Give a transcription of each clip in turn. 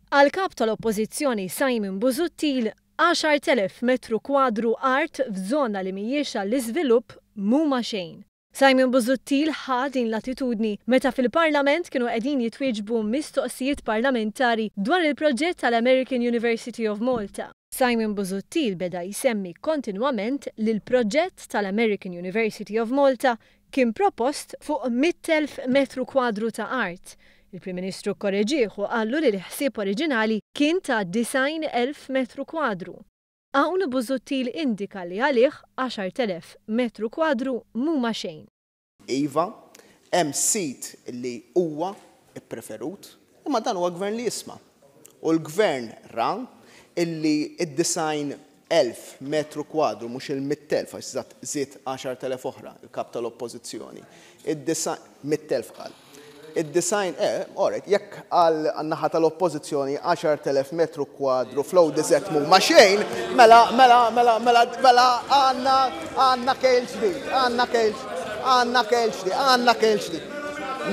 Għall-Kap tal-Oppożizzjoni Simon Busuttil, 10,000 metru kwadru art f'żona li mhijiex għall-iżvilupp mhuma xejn. Simon Busuttil ħa din l-attitudni meta fil-Parlament kienu qegħdin jitwieġbu mistoqsijiet parlamentari dwar il-proġett tal-American University of Malta. Simon Busuttil beda jsemmi kontinwament li l-proġett tal-American University of Malta kien propost fuq 100,000 metru kwadru ta' art. Il-Prim Ministru kkoreġih u qallu li l-ħsieb oriġinali kien ta' 90,000 metru kwadru. Hawn Busuttil indika li għalih 10,000 metru kwadru mhuma xejn. Iva, hemm sit li huwa ppreferut, imma dan huwa gvern li jisma'. U l-gvern ra illi d-90,000 metru kwadru, mhux il-100,000 għax żied 10,000 oħra, il-Kap tal-Oppożizzjoni, id-100,000 qal. Id-design, eh, alright, jekk għal naħa tal-oppożizzjoni 10,000 metru kwadru fl-ODZ mhuma xejn, mela, mela, mela, mela, mela għandna għandna kejl ġdid, għandna kejl, għandna kejl ġdid, għandna kejl ġdid.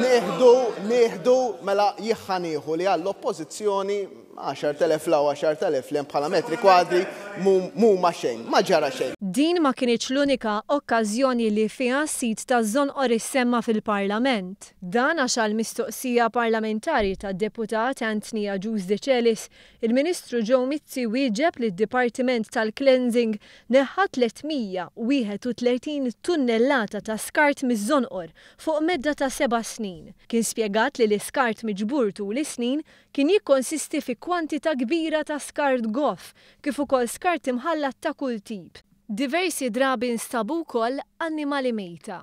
Nieħdu, nieħdu, mela jien nieħu li għall-oppożizzjoni 10,000 'l hawn 10,000 'l hemm bħala metri kwadri mhuma xejn, ma ġara xejn. Din ma kinitx l-unika okkażjoni li fiha sit ta' Żonqor issemma fil-Parlament. Dan għax għal mistoqsija parlamentari tad-deputat Anthony Agius Decelis, il-Ministru Joe Mizzi wieġeb li d-Dipartiment tal-Cleansing neħħa 331 tunnellata ta' skart miż-Żonqor fuq medda ta' 7 snin. Kien spjegat li l-iskart miġbur tul is-snin kien jikkonsisti fi kwantità kbira ta' skart goff kif ukoll skart imħallat ta' kull tip. Diversi drabi nstabu wkoll annimali mejta.